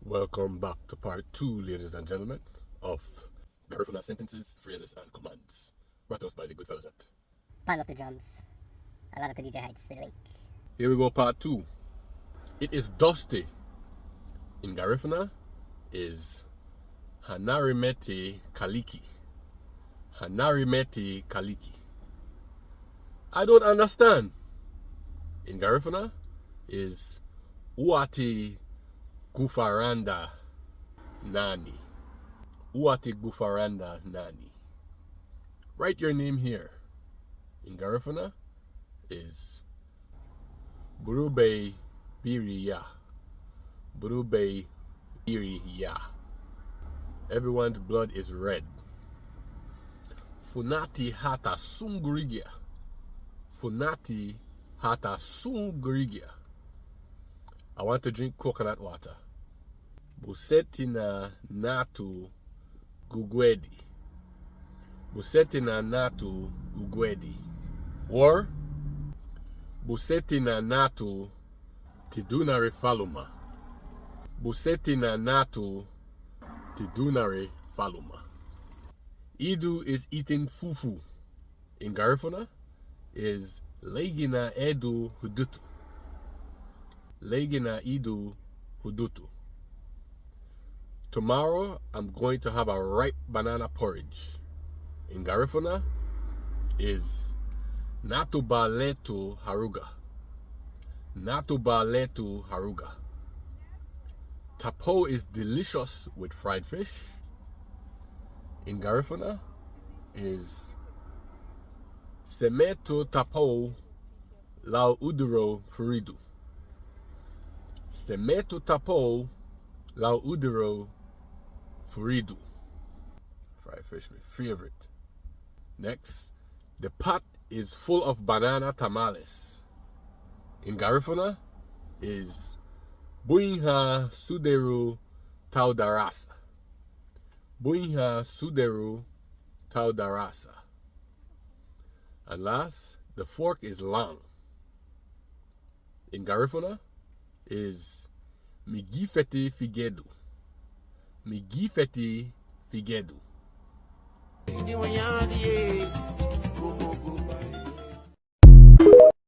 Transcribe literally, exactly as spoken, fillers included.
Welcome back to part two, ladies and gentlemen, of Garifuna sentences, phrases, and commands. Brought to us by the good fellas at Pan of the Drums. Agora tu D J Heights, the link. Here we go, part two. It is dusty. In Garifuna is Hanarimeti Kaliki. Hanarimeti Kaliki. I don't understand. In Garifuna is Uati Gufaranda Nani. Uati Gufaranda Nani. Write your name here. In Garifuna is Burubei Biri Ya. Burubei Biri Ya. Everyone's blood is red. Funati hata sun gürigia. Funati hata sun gürigia. I want to drink coconut water. Busentina natu guguedi. Busentina natu guguedi. Or, busentina natu tidunari faluma. Busentina natu tidunari faluma. Idu is eating fufu. In Garifuna is Leigina Edu Hudutu. Leigina Edu Hudutu. Tomorrow I'm going to have a ripe banana porridge. In Garifuna is Natuba Letu Haruga. Natuba Letu Haruga. Tapo is delicious with fried fish. In Garifuna is Semetu Tapo Lau Uduro Furidu. Semetu Tapo Lau Uduro Furidu. Fried fish, my favorite. Next, the pot is full of banana tamales. In Garifuna is Buinha Suderu Taudarasa. Buinha Suderu Taudarasa. And last, the fork is long. In Garifuna is Migifeti Figedu. Migifeti Figedu.